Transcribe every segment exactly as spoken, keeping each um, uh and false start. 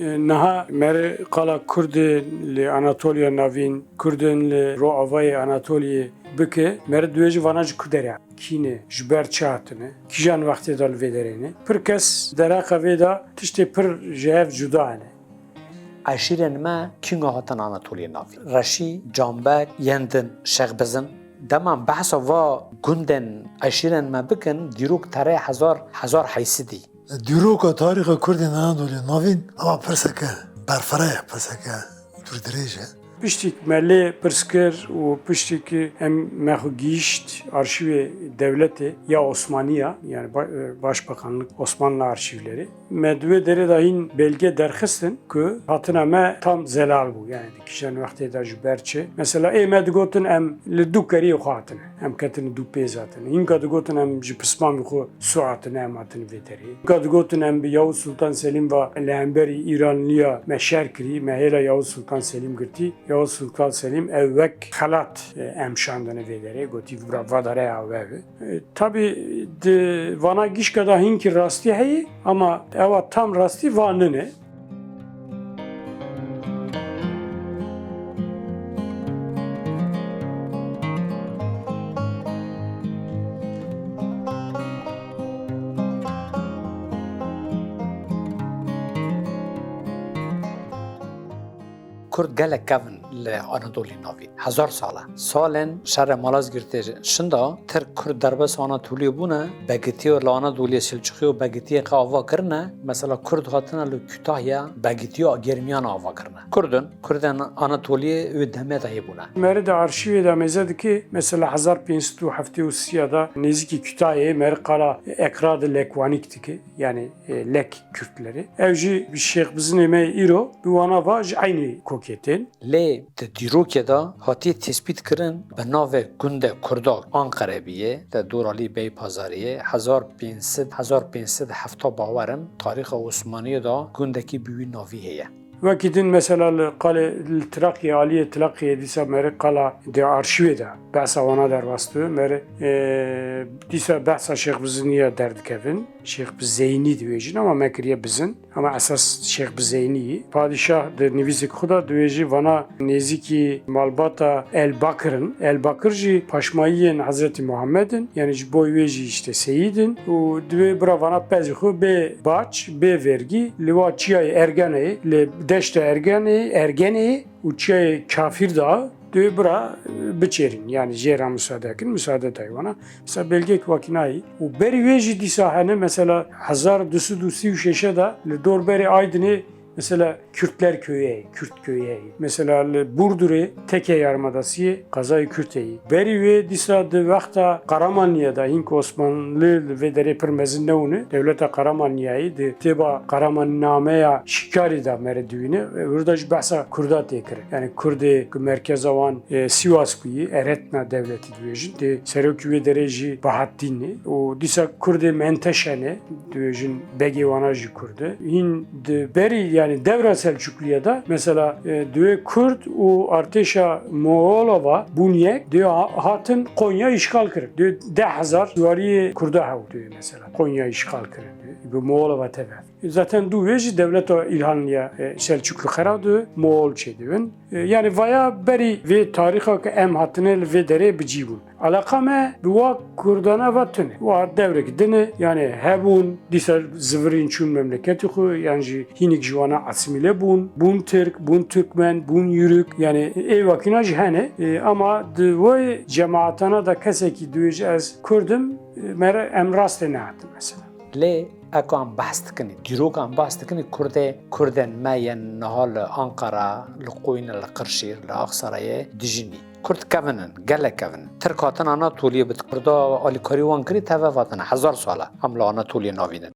E, niha mere qala Kurdên li Anatoliya Navîn, Kurdên li Roavayê Anatoliyê bike, mere dibêje vana ji ku derê, kî ne, ji ber çi hatine, kîjan wextê de li vê derê ne. Pir kes dereqa vê de tiştê pir ji hev cuda ne. Eşîrên me kînga hatin Anatoliyê Navîn? Reşî, Canbek, yên din Şêxbizin. Dema behsa va gundên eşîrên me bikin, dîrok terê hezar, hezar heysidî. Dîroka tarîxa Kurdên Anadolê Navîn eva pirseke berfireh e, pirseke dûrdirêj e. Piştî ku me lê pirs kir û piştî ku em me xwe gihîşt arşîvê dewletê ya Osmanî ya, yani ba-, Başbakanlık Osmanlı Arşivleri, me di wê derê de hîn belge derxistin ku hatina me tam zelal bû. Yani di kîjan wextê de ji ber çi? Mesela ê me digotin em li dû keriyê xwe hatine. Em ketine dû pêz hatine. Hînka digotin em ji pismamê xwe sû hatine, em hatine vê derê. Hînka digotin em bi Yavuz Sultan Selim ve li hemberî Îranliya me şer kirî, me hêla Yavuz Sultan Selim girtî. Yavuz Sultan Selim ew wek xelat, e, em şandine vê derê. Gotî, "Bira, va dere ya we." E, tabî di vana gişka de hînkî rastî heye, ama ewa tam rastî va nine. Kurd gelek kevin li Anadolê Navîn. Hezar sal e. Salên şerê Malazgirtê şinda Tirk Kurd derbas Anatoliyê bûne, Begitiya li Anadoliyê Selçuqî û Begitiyê qe ava kirine. Mesela Kurd hatine li Kütahya, Begitiya Germiyan ava kirine. Kurdin, Kurdên Anatoliyê wê demê de hêbûne. Meri de arşîvê de mêze dike, mesela hezar pênc sed û heftê û sê de nêzîkî Kütahyayê meri qala Ekrad Lekwanik dike, yani, e, Lek Kürtleri. Ew jî bi Şêxbizinê me îro bi wana va ji eynî kokê tên. Lê di dîrokê de hatiye tespît kirin bi navê gundê Kurda Anqere bîye, di Doralî Bey Pazariyê, hezar pênc sed, hezar pênc sed hefta bawer im, tarîxa Osmaniyê de gundekî bi wî navî heye. Wekî din mesela li qalê, li Tiraqiyê, aliyê Tiraqiyê dîsa meri qala di arşîvê de behsa wana derbas dibe. Meri, e, dîsa behsa Şêxbiziniya derdikevin. Şêxbizeynî dibêjin ama me kiriye Bizin. Ama esas Şêxbizeynî yî. Padîşah di nivîsek xwe de dibêjî vana nêzîkî malbata El Bakir in. El Bakir jî paşmayiyên Hezretî Muhammed in. Yani ji bo wê jî işte seyîd in. Û divê bira vana pezê xwe bê bac, bê vergî li wa çiyayê Ergeneyê, li deşta Ergeneyê, Ergeneyê û çiyayê Kafîr Dağı Dê bira, e, biçêrin, yani jê re misade kin, misade dayê wana. Mesela belgek wakî nayî. Û berî wê jî dîsa hene, mesela hezar du sed û sî û şeş de li dorberê Aydinê, mesela Kürtler Köyü heye, Kürt Köyü heye. Mesela li Burdurê Teke Yarımadası'yê qazayê Kürt heye. Berî wê dîsa di wexta Karamanlı'ya de, hîn ku Osmanlı li vê derê pir mezin nebûne, dewleta Karamanliyayê di kitêba Karamannameya Şikarî de mere dibîne, e, wir de jî behsa Kurda tê kirin. Yani Kurdê ku merkeza wan, e, Sîwas bûyî, Eretna dewletî dibêjin. Di serokî wê derê jî Bahattîn e. Û dîsa Kurdê Menteşe ne, dibêjin begê wana jî Kurd e. Hîn di berî, yani devra Selçukluya de mesela, e, divê Kurd û artêşa Moğolova bûn yek, divê ha-, hatin Konya îşgal kirin. Divê deh hezar süwariyê Kurda hew divê mesela. Konya îşgal kirin divê. Bi Moğolova tev. Zaten dû wê jî dewleta Îlhanliya, e, Selçuklu xera di Moğol çêdibin. E, yani vaya berî vê tarîxa ke em hatine li vê derê bi cî bûn. Alaqa me bi wa Kurdana va tune. Wa devrek din e, yani hebûn, dîsa zivirîn çûn memleketê xwe, yan jî hînik ji wana asîmîle bûn, bûn Tirk, bûn Türkmen, bûn Yürük, yani ê wakîna jî hene. E, ama di wê cemaatana de kesekî dibêje ez Kurd im, e, mere em rastê nehatin mesela. Lê eko em behs dikinî, dîroka em behs dikinî, Kurdê, Kurdên me yên niha li Anqara, li Qoyne, li Qirşîr, li Aksarayê dijînî. Kurd kevin in, gelek kevin in. Tirk hatin Anatoliyê bi Kurda alîkarî wan kirî, teve vatine hezar sal e em li Anatoliyê navînin.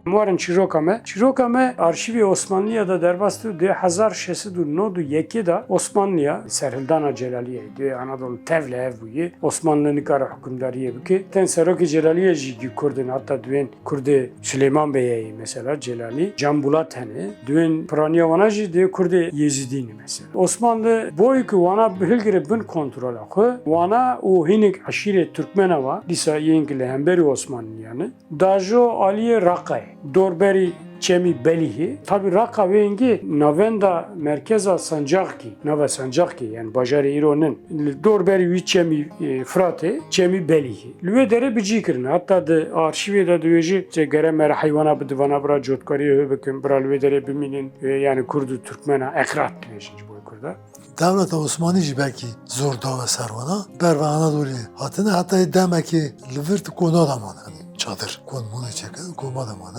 Em Warin çîroka me. Çîroka me arşîvê Osmanliya de derbas dû, di hezar şeş sed û nod û yekê de Osmanliya serhildana Celaliyê, di Anadolu tev li hev bûye. Osmanli nikare hukimdariyê bike. Tên serokê Celaliyê jî gi Kurd in, hatta duên Kurdê Silêman Beyê yê, mesela Celalî, Can Bulat hene. Duên piraniya wana jî dê Kurdê Yezîdî ne mesela. Osmanli boy ku wana hilgire bin kontrola xwe, wana û hinek eşîrê Türkmena wa, dîsa yên ki li hemberî Osmanliyan e, dajo aliyê Raqayê, dorberî çemî Belîhê. Tabî Raqa wê hingê navenda merkeza Sancaqkî, nava Sancaqkî, yani bajarê îro nin. Li dorberî wî çemî, e, Firatê, çemî Belîhê. Li wê derê bi cî kirine. Hatta di arşîvê de dibêje, işte, gere me re heywana bidivana bira cotkariyê hê bikin, bira li wê derê bimînin, e, yani Kurd û Türkmena Ekrat dibêjin ji bo Kurda. Dewleta Osmanî jî belkî zor dawe ser wana. Ber ve Anadolê hatine, heta yê demekê li vir di kona de mane. Hani çadir, kon mûnê çêkin, koma de mane.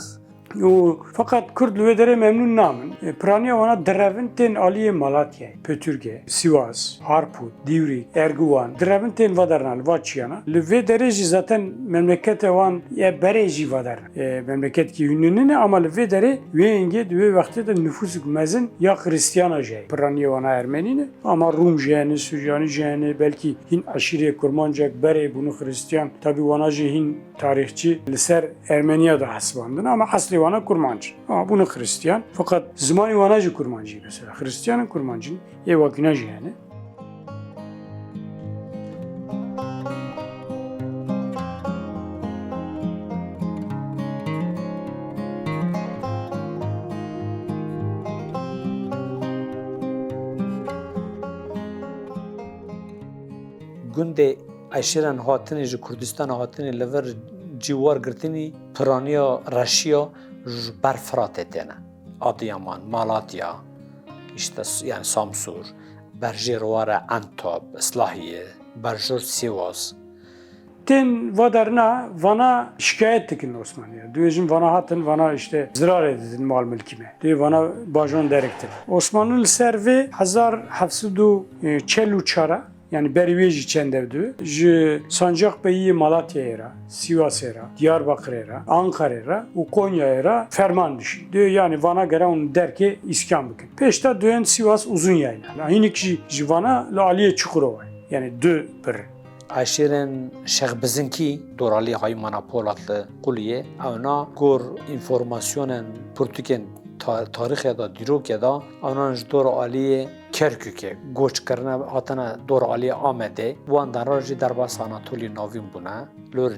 Û feqet Kurd li wê derê memnûn namin. E, piraniya wana direvin tên aliyê Malatyayê, Pötürge, Sivas, Harput, Dîwrîk, Erguvan, direvin tên va derna li va çiyana. Li vê derê jî zaten memlekete wan ye berê jî va derna. E, memleketkî hûn nîne ama li vê derê wê hingê di wê wextê de nifûsik mezin ya Xiristiyana jî heye. Piraniyê wana Ermenî ne ama Rûm jî hene, Suryanî jî hene, belkî hîn eşîrê Kurmancek berê bûne Xiristiyan. Tabî wana jî hîn tarîxçî li ser Ermeniya de hesibandin ama eslê wana Kurmanc in. Ama bûne Xiristiyan. Feqet zimanê wana jî Kurmancî mesela. Xiristiyan in, Kurmanc in. Ê wekîna jî hene. Gundê eşîrên hatinê ji Kurdistana hatinê li vir cîwar girtinî piraniya reşiya ji ber Firatê têne. Adıyaman, Malatya, işte, yani Samsur, berjêr ware Entab, Islahiye, berjor Sivas. Tên va derna, vana şikayet dikin Osmaniye. Dibêjin vana hatin, vana işte zirarê didin mal milkî me. Dê vana bajon deriktin. Osmanlı li ser vê hezar heft sed û çel û çar, yani berî wê jî çend ev dibe, ji Sancakbeyî Malatyayê re, Sîwasê re, Diyarbakirê re, Ankarê re û Konyayê re ferman dişî. Dê yani vana gere hûn derkê îskan bikin. Pêşta duyên Sîwas Uzun Yayla. La hinik jî ji vana li aliyê Çukurova ye. Yani du bir. Eşîrên Şêx Bizinkî, doralî Haymana Polat li Quliyê, ewna gor înformasyonên pirtûkên ta-, tarîxê de, dîrokê de, ewnan ji dor aliyê Kerkûkê goç kirine, hatine dor aliyê Amedê. Wan deran jî derbas Anatoliyê Navîn bûne, lor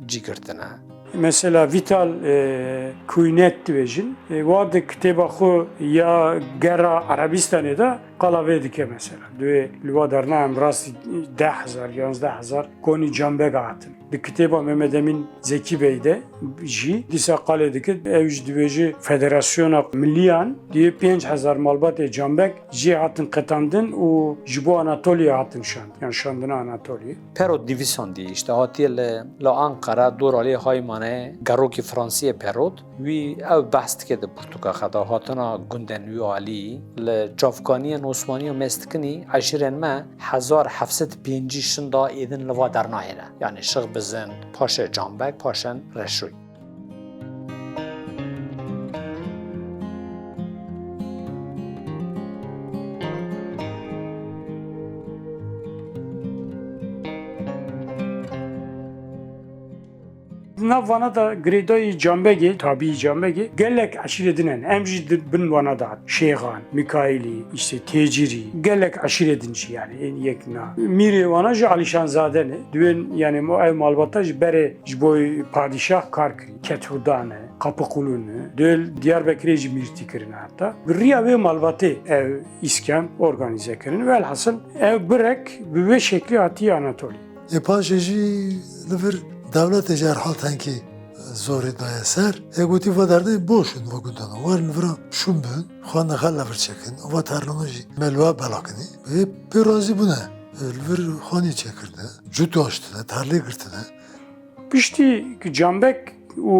cî girtine. Mesela Vital, e, Kuynet dibêjin. E, wa di kitêba xwe ya Gera Erebistanê de qala vê dike mesela. Duyê li wa derna em rastî deh hezar, yanzdeh hezar konî cambega hatin. Di kitêba Mehmet Emin Zekî Bey de jî dîsa qalê dike, ew jî dibêje Federasyona Milliyan duyê pênc hezar malbatê cambek jê hatin qetandin û ji bo Anatoliya hatin şand, yan şandina Anatoliya. Perot dîvisan dî, işte, hatiye li, li Ankara, dor aliyê Haymane, gerokî Fransiyê Perot, wî ew behs dike di pirtûka xwe de, hatina gundên wî alî, li çavkaniyên Osmaniya mêz dikinî, eşîrên me hezar heft sed pêncî şinda êdin li va derna hêne. Yani Şêx Bizin, paşê Cambek, paşên Reşoyî. Di nav vana de girêdayî Cambegê, tabî Cambegê, gelek eşîrê din hene. Em jî di bin vana de hat. Şêxan, Mikaîlî, işte Têcirî, gelek eşîrê din jî yani ên yek na. Mîrê wana jî Alîşanzade ne. Duyên yani ev malbata ji berê ji bo padîşah kar kirî. Ketûdan e, Kapıkulun e. Duyê Diyarbekirê jî mîrtî kirine heta. Bi riya wê malbatê ev îskan organîze kirin. Welhasil ev birek bi wê şeklî hatiye Anatolî. Ê paşê jî li vir dewletê jî herhal tenkî zorê daye ser. Ê gotî va derdê boş in va gundana. Werin li vira şûn bin, xwe nexel li vir çekin. Va tername jî me li we bela kinî. Ê pê razî bûne. Ê li vir xanî çêkirine. Cût daştine, terlê girtine. Piştî ki Cambek û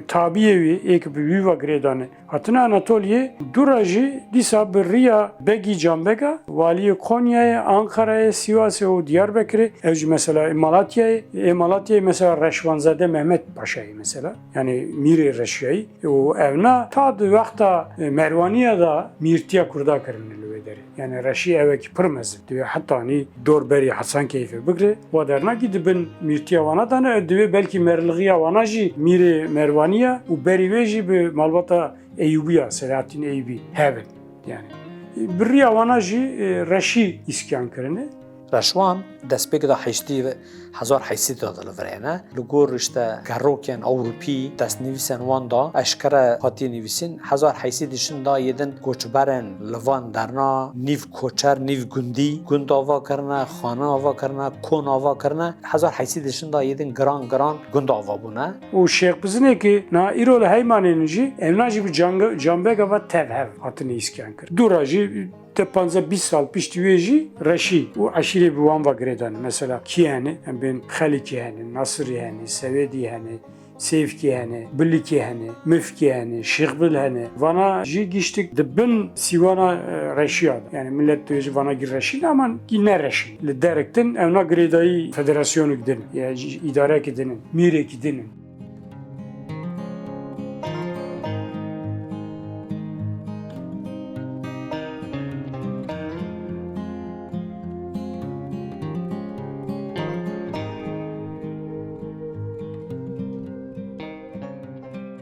tabiyê wî ê ki bi wî ve girêdane, Hatine Anatoliyê, dû re jî dîsa bi riya Begî Canbega, waliyê Konyayê, Ankarayê, Sîwasê û Diyarbekirê, ew jî mesela ê Malatyayê, ê Malatyayê mesela Reşvanzade Mehmet Paşayê mesela, yanî mîrê Reşiyayî û evna ta di wexta, e, Merwaniya de mîrtiya Kurda kirine li wê derê. Yanî Reşî evekî pir mezin. Divê hetanî dor berî Hesan Keyfê bigire. Wa dernakî di bin mîrtiya wana de ne, divê belkî merlixiya wana jî mîrê Merwaniya û berî wê jî bi malbata Eyûbiya, Selahattîn Eyûbî hebin. Yanî, bi riya wana jî, e, Reşî îskan kirine. Reşwan destpêk de heştî ve hezar heştî de li vir hene. Li gor işte gerokên Ewropî destnivîsên wan de eşkere hatiye nivîsîn. Hezar heştî dişin de yê din koçberên li van derna nîv koçer, nîv gundî, gund ava kirine, xane ava kirine, kon ava kirine. Hezar heştî dişin de yê din giran giran gund ava bûne. Û Şêx Bizinê ki na îro li Heymanê ne jî, evna jî bi Cang-, Canbega ve tev hev hatine îskan kir. Dû re jî te panzdeh bîst sal piştî wê jî Reşî û eşîrê bi wan ve girêdan. Mesela kî hene? Em bên Xelîkî hene, Nasirî hene, Sewêdî hene, Sêvkî hene, Bilikî hene, Mifkî hene, Şêxbil hene. Vana jî giştik di bin sîwana, e, Reşiya de. Yani millet dibêje vana gî Reşî ne, ama gî ne Reşî. Li derek din evna girêdayî federasyonik din, ya jî îdareki din in, mîrekî din in.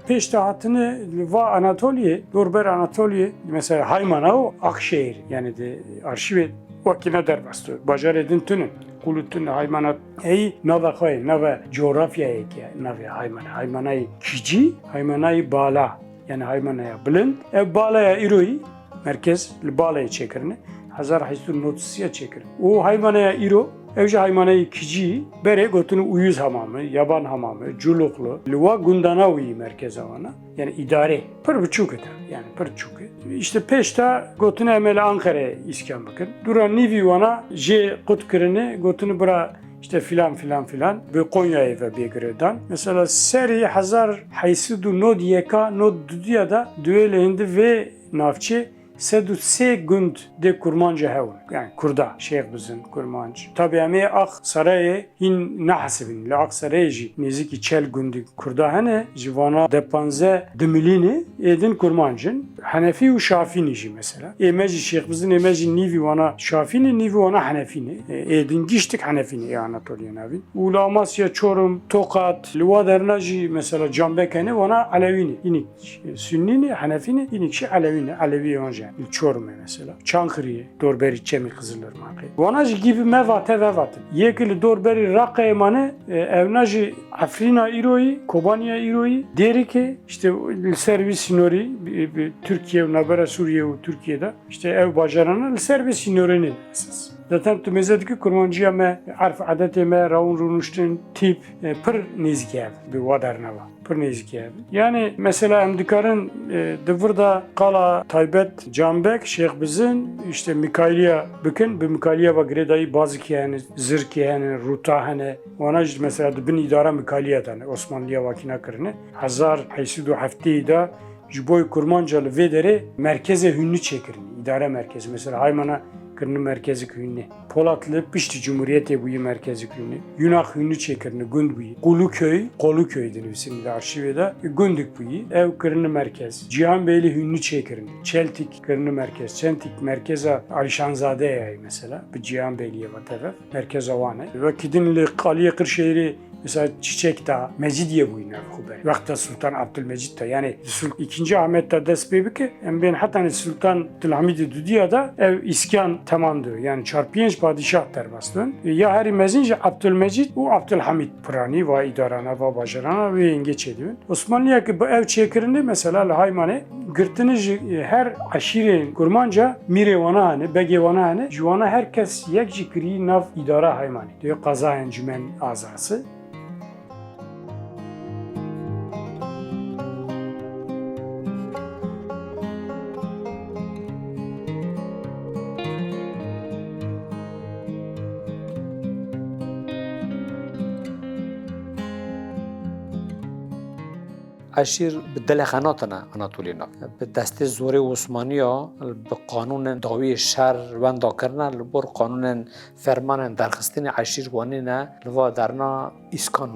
Pêş de hatine li va Anatoliyê, dorber Anatoliyê, mesela Haymana û Akşehir, yani de arşivê wekî ne derbas dibe. Bajarê din tune, qulû tune, Haymana ey nava xwe, nava coğrafyayê ki navê Haymana. Haymanayê Kicî, Haymanayê Bala, yani Haymanaya Bilind. Ev Balaya îroyî, merkez li Balayê çêkirine. Hezar heşt sed û nod sî çêkirin. Û Haymanaya îro, ev jî Haymanayê Kicî, berê gotin Uyuz Hamamı, Yaban Hamamı, Culuqlu, li wa gundana wî merkeza wana. Yani îdare pir biçûk e tabii, yani pir çûk e. İşte pêş de gotin em ê li Ankara'ya îskan bikin. Dûra nîvî wana jê qut kirine, gotin bira işte filan filan filan bi Konya'yê ve bê girêdan. Mesela serî hezar heşt sed û nod yeka, nod dudiya da duê li hindi vê navçê sed û sê gund dê kurmanca hewn. Yani Kurda, Şêx Bizin, Kurmanc. Tabi em ê Aksarayê hîn nehesibin. Li Aksarayê jî nêzîkî çel gundî Kurda hene. Ji vana de panze dimilînê êdin Kurmanc in. Henefî û Şafînî jî mesela. Ê me jî Şêx Bizin, ê me jî nîvî wana Şafînî, nîvî wana Henefînî. Ê, êdin giştik Henefînî ê Anatoliya navîn. Û li Amasya, Çorum, Tokat, li wa derna jî mesela Canbek hene, wana Elewînî. Hînik Sünnînî, Henefînî, hînik jî Elewînî, Elewî wan jî. Li Çorumê mesela. Çankiriyê, dorberî Çemî Qizilirmaqê. Wana jî gî bi me vate ve vatin. Yê ki li dorberî Raqeyê mane, e, evna jî Efrîna îroyî, Kobaniya îroyî, Dêrikê, işte li ser vî sînorî, bi, bi Tirkiye û navbera Sûriye û Tirkiye de, işte ev bajarana li ser vî sînorî ne esas. Zaten tu mêze dikî kurmanciya me, erf edetê me, rawin rûniştin, tîp, e, pir nêzîkî hev bi wa dernava. Pir nêzîkî hev. Yani mesela em dikarin, e, di vir de qala taybet Canbek, Şêx Bizin, işte Mikaîliya bikin, bi Mikaîliya ve girêdayî bazikî hene, zirkî hene, rûta hene. Wana jî mesela di bin îdara Mikaîliya de ne, Osmanliya wakîna kirine. Hezar heşt sed û heftê de ji bo kurmanca li vê derê merkezê hûnî çêkirin. Îdare merkezi. Mesela Haymana kirine merkezek hûnî. Polatlı piştî Cumhuriyetê bûyî merkezek hûnî. Yunak hûnî çêkirine gund bûyî. Quluköy, Qoluköy dinivîsin di arşivê de. Gundek bûyî. Ew kirine merkez. Cihanbeyli hûnî çêkirine. Çeltik kirine merkez. Çeltik merkeza Alişanzadeyê ye mesela. Bi Cihanbeyliye ve tev e. Merkeza wan e. Wekî din li qaliyê Qirşehîrê mesela Çiçek Dağı, Mecidiye bûyî nav xwe berê. Wexta Sultan Abdülmecid de, yani Sul-, ikinci Ahmet de dest pê bike, em bên hetanî Sultan Abdülhamidê dudiya da ev îskan temam dibe. Yani çar pênc padîşah derbas dibin. Ya herî mezin jî Abdülmecid û Abdülhamid piranî va îdarana, va bajarana wê yengê çêdibin. Osmanliya ki bi ev çêkirine mesela li Haymanê girtini ji, e, her eşîrên kurmanca mîrê wana hene, begê wana hene, ji wana her kes yek jî kirî nav îdara Haymanê. Diyor qaza encümen azası. Eşîr bi dilê xwe natine Anatoliyê nav. Bi destê zorê Osmaniya, bi qanûnên dawiyê şer wenda kirine, li bor qanûnên fermanên derxistinê eşîr wanîne, li va derna îskan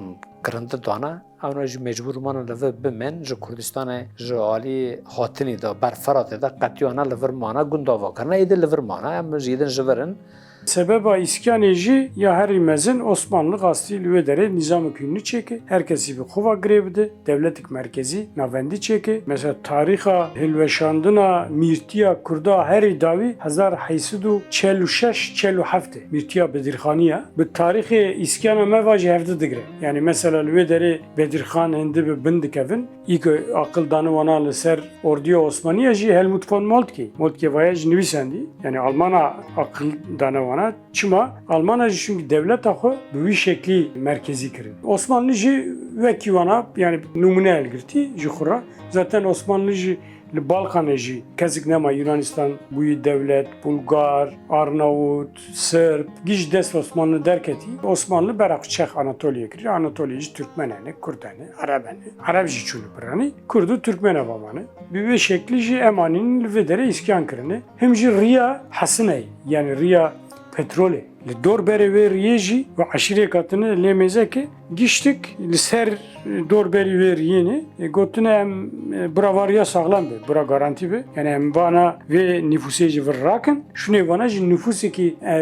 kirinde dane. Ewna jî mecbûr mane li vir bimên, ji Kurdistanê, ji alî hatinî de, ber Firatê de qetiya ne li vir mane, gund ava kirine, êdî li vir mane, em ji êdin ji vir in. Sebeba îskanê jî ya herî mezin Osmanlı qastî li wê derê nîzamekî nû çêke, her kesî bi xwe ve girê bide, dewletek merkezî navendî çêke. Mesela tarîxa hilweşandina mîrtiya Kurda herî dawî hezar heyt sed û çel û şeş çel û heft e. Mîrtiya Bedirxanî ye. Bi tarîxê îskana me ve jî hevdi digire. Yani mesela li wê derê Bedirxan hindi bi bin dikevin. Î ku aqil dane wana li ser orduya Osmaniya jî Helmut von Moltke. Moltke vaya jî nivîsandî. Yani Almana aqil dane wana. Çima? Almana jî çünkü dewleta xwe bi wî şeklî merkezî kirin. Osmanlı jî wekî wana, yani numune hilgirtî ji xwe re. Zaten Osmanlı jî li Balkanê jî kesik nema, Yunanistan bûyî dewlet, Bulgar, Arnavut, Sirb, giş dest Osmanlı derketî. Osmanlı bera xwe çex Anatoliyê kiriye. Anatoliya jî Türkmen hene, Kurd hene, Ereb hene. Ereb jî çûne piranî. Kurd û Türkmen ava mane. Bi vê şeklî jî em anînin li vê derê îskan kirine. Him jî riya hesineyê, yani riya petrolê. Li dor berê wê riyê jî we eşîrê katine lê mêzeke giştik li ser dor berî wê riyê ne. E, gotine em, e, bira va riya saxlem be, bira garantî be. Yani em vana vê nifûsê ji vir rakin, şûnê vana jî nifûsekî, e,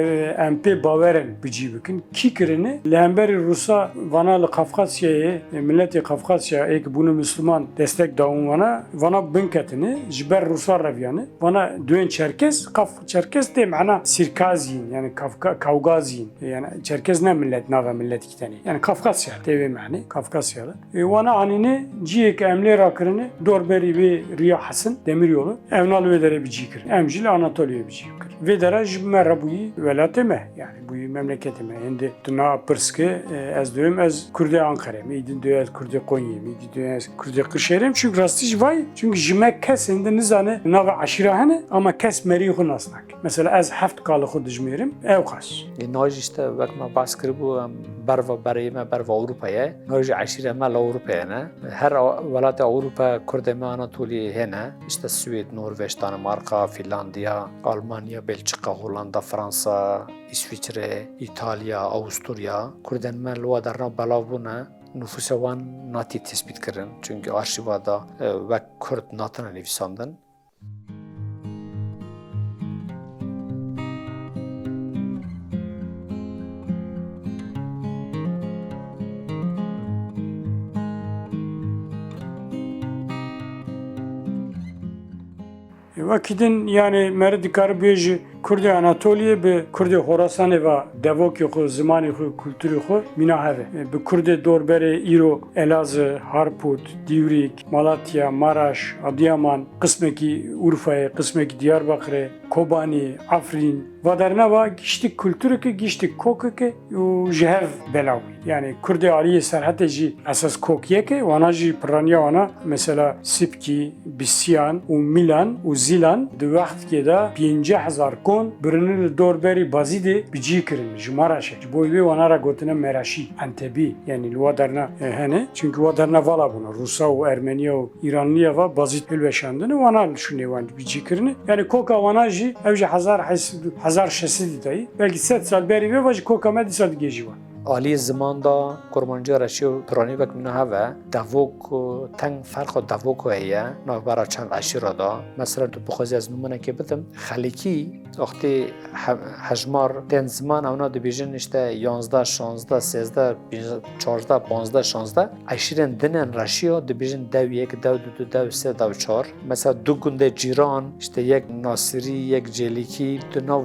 em pê bawer in bi cî bikin. Kî kirine? Li hemberî Rûsa vana li Kafkasyayê, e, miletê Kafkasya ê ki bûne Misliman destek dawin vana, vana binketine, ji ber Rûsa reviyane. Vana duyên Çerkes, Kaf-, Çerkes tê mana Sirkaziyên, yani Kafka-, Kawgaziyên. Yani Çerkes ne millet, nave milletî tenê. Yani Kafkasya, tê vê mane, Kafkasya de. E, wana anîne ciyê ke em lê rakirine, dor berî vê riya Hesin, demir yolu, evna li wê derê bi cî kirin. Em jî li Anatoliyê bi cî kirin. Vê dera ji me re bûyî welatê me, yani bûyî memleketê me. Hindê tu na pirs ke, e, ez duyem ez Kurdê Anqerê me, îdin duyem ez Kurdê Konyê me, îdin duyem ez Kurdê Qişêrê me. Çünkü rastî jî vay, çünkü ji me kes hindê nizane nava eşîra hene, ama kes merî xwe nas nake. Mesela ez heft kalê xwe dijmêrim, ew qas. Ê, niha jî işte wek me behs kiribû, em berva berê me, berva Ewropayê ye. Niha jî eşîrê me li Ewropayê ne. Her a-, welatê Ewropa Kurdê me Anatoliyê hene. İşte Swêd, Norveç, Danimarka, Finlandiya, Almanya, Belçika, Hollanda, Fransa, İsviçre, İtalya, Avusturya. Kurdên me li wa derna belav bûne. Nufûsa wan natî tespît kirin. Çünkü arşîva da, e, wek Kurd natine nivîsandin. Wekî din, yani, meri dikare bêje, Kurdê Anatoliyê bi Kurdê Xorasanê ve devokê xwe, zimanê xwe, kulturê xwe mîna hev e. Bi Kurdê dorberê îro Elazığ, Harput, Dîwrîk, Malatya, Maraş, Adiyaman, qismekî Urfayê, qismekî Diyarbakirê, Kobanî, Efrîn. Va derna va giştik kultureke, giştik kokeke û ji hev belaw bî. Yani Kurdê aliyê Serhetê jî esas kok yek e, wana jî piraniya wana, mesela Sipkî, Bisiyan û Milan û Zilan di wextkê de pêncî hezar kon birine li dorberî Bazîdê bi cî kirin, ji Maraşê. Ji bo wê wana re gotine Meraşî, Entebî, yanî li wa derna, e, hene. Çimkî wa derna vala bûne. Rûsa û Ermeniya û Îranliya va Bazîd hilweşandine, wana li şûnê wan bi cî kirine. Yanî koka wana jî ew ji hezar hezar şeş sedî dayî. Belkî sed sal berî vê va jî koka me dîsa digê jî wan. Alî ziman da Kurmancî Reşî û Piranî wek mîna hev e. Devok, teng ferqa devoko heye navbera çend eşîra da. Mesela tu bixwazî ez nimûnekê bidim. Xelîkî, wextê he-, hejmar tên ziman ewna dibêjin işte yanzdeh, şanzdeh, sêzdeh, çardeh, panzdeh, şanzdeh. Eşîrên din ên Reşî ya dibêjin dew yek, dew du, dew sê, dew çar. Mesela du gundê cîran, işte yek Nasirî, yek Cêlîkî, di nav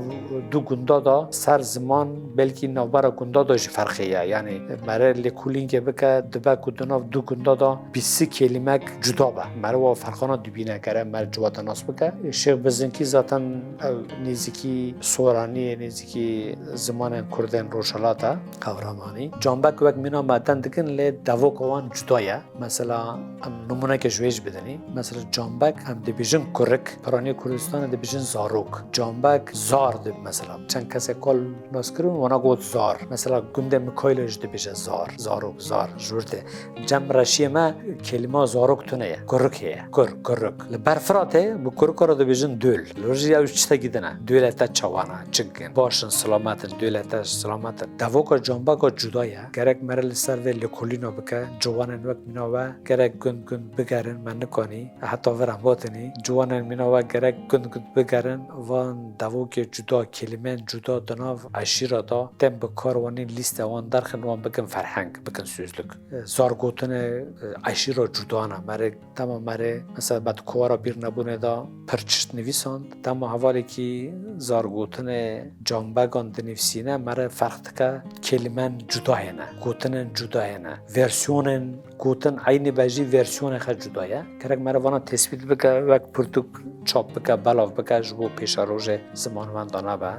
du gunda da ser ziman belkî navbera gunda da jî ferqê ye. Yanî mere lêkolînkê bike, dibe ku di nav du gunda da bîst kelimek cuda be. Mere wa ferqana dibîne, gere mere ciwa de nas bike. Şêx Bizinkî zaten ew Nêzîkî soranî yê, nêzîkî zimanên kurdên rojhilata Hewramanî. Cambek wek mîna me tên dikin, lê devoka wan cuda ye. Mesela, em nimûneke ji wê jî bidinî. Mesela, cambek em dibêjin kurik, piranî Kurdistanê dibêjin zarok. Cambek zar dib, mesela. Çend kesek kol nas kirin, wana got zar. Mesela, gundê Mikaylê jî dibêje zar, zarok, zar. Ji wir tê. Cem reşiyê me kelîma zarok tune ye. Kurik heye. Kur, kurik. Li ber Firatê bi kurika re dibêjin dûl. Li wir jî ew ji tiştekî din e. Dûlê te çawan e, çik in? Baş in, silamet in, dûlê te silamet in. Devoka cambeka cuda ye. Gerek mere li ser vê lêkolîna bike. Ciwanên wek mîna we gerek gund gund bigerin, me nikanî. Heta vir em gotinî. Ciwanên mîna we gerek gund gund bigerin. Van devokê cuda, kelîmeyên cuda di nav eşîra de tên bi kar, wanî lîste wan derxin, wan bikin ferheng, bikin sözlük. Zar gotinê, e, eşîra cuda ne. Merê, dema merê, mesela, me di kovara bîr nebûnê de pir çişt nivîsand. Dema hevalekî zar gotinê cambegan dinivîsîne, merê ferq dike, kelîmen cuda hêne, gotinên cuda hêne, versiyonên gotin eynî be jî versiyonê xwe cuda ye. Gerek mere vana tespît bike, wek pirtûk çap bike, belav bike, ji bo pêşerojê ziman wenda nebe.